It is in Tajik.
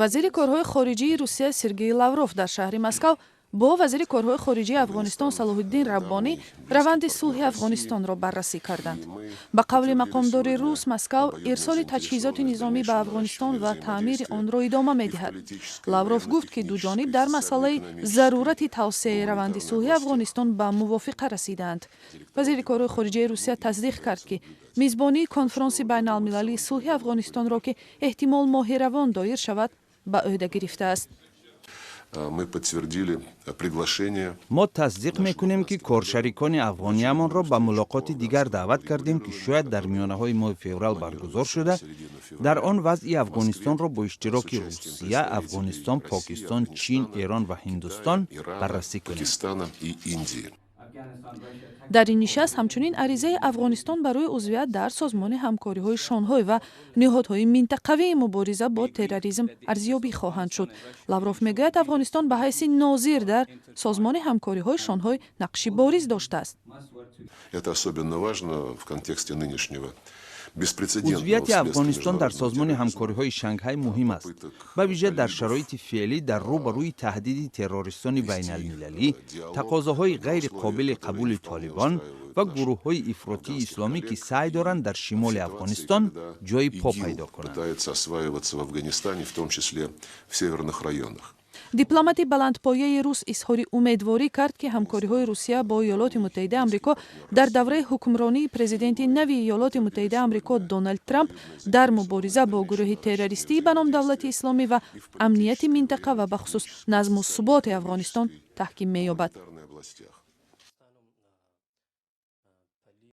Вазири корҳои хориҷии Русия Сергей Лавров дар шаҳри Москав бо вазири корҳои хориҷии Афғонистон Салоҳиддин Раббонӣ раванди сулҳи Афғонистонро баррасӣ карданд. Ба қавли мақомдори рус, Москав ирсоли таҷҳизоти низомӣ ба Афғонистон ва таъмири онро идома медиҳад. Лавров гуфт, ки дуҷониб дар масъалаи зарурати тавсеаи раванди сулҳи Афғонистон ба мувофиқа расидаанд. Вазири корҳои хориҷияи Русия тасдиқ кард, ки мизбонии конфронси байналмилалии сулҳи Афғонистонро, ки эҳтимол моҳи равон доир шавад, ба ӯҳда гирифтааст. Мы подтвердили приглашение. Мо тасдиқ мекунем, ки коршарикони афғониямонро ба мулоқоти дигар даъват кардем, ки шояд дар миёнаҳои моҳи феврал баргузор шуда, дар он вазъи Афғонистонро бо иштироки Русия, Афғонистон, Покистон, Чин, Эрон ва Ҳиндустон баррасӣ кунем. Пакистана и Индии. Дар ин нишаст ҳамчунин аризаи Афғонистон барои узвият дар Созмони ҳамкориҳои Шонҳой ва ниҳодҳои минтақавии мубориза бо терроризм арзёбӣ хоҳанд шуд. Лавров мегӯяд, Афғонистон ба ҳайси нозир дар Созмони ҳамкориҳои Шонҳой нақши бориз доштааст. Это особенно важно в контексте нынешнего. Узвияти Афғонистон дар Созмони ҳамкориҳои Шанхай муҳим аст, ба вижа дар шароити феълӣ, дар рӯ ба рӯи таҳдиди террористони байналмилалӣ, тақозоҳои ғайри қобили қабули Толибон ва гурӯҳҳои ифротии исломӣ, ки саъй доранд дар шимоли Афғонистон ҷои по пайдо кунанд. В том числе в северных районах. Дипломати баландпояи рус изҳори умедворӣ кард, ки ҳамкориҳои Русия бо Иёлоти Муттаҳидаи Амрико дар давраи ҳукмронии президенти нави Иёлоти Муттаҳидаи Амрико Доналд Трамп дар мубориза бо гурӯҳи террористии ба ном Давлати Исломӣ ва амнияти минтақа ва бахусус назму суботи Афғонистон таҳким меёбад.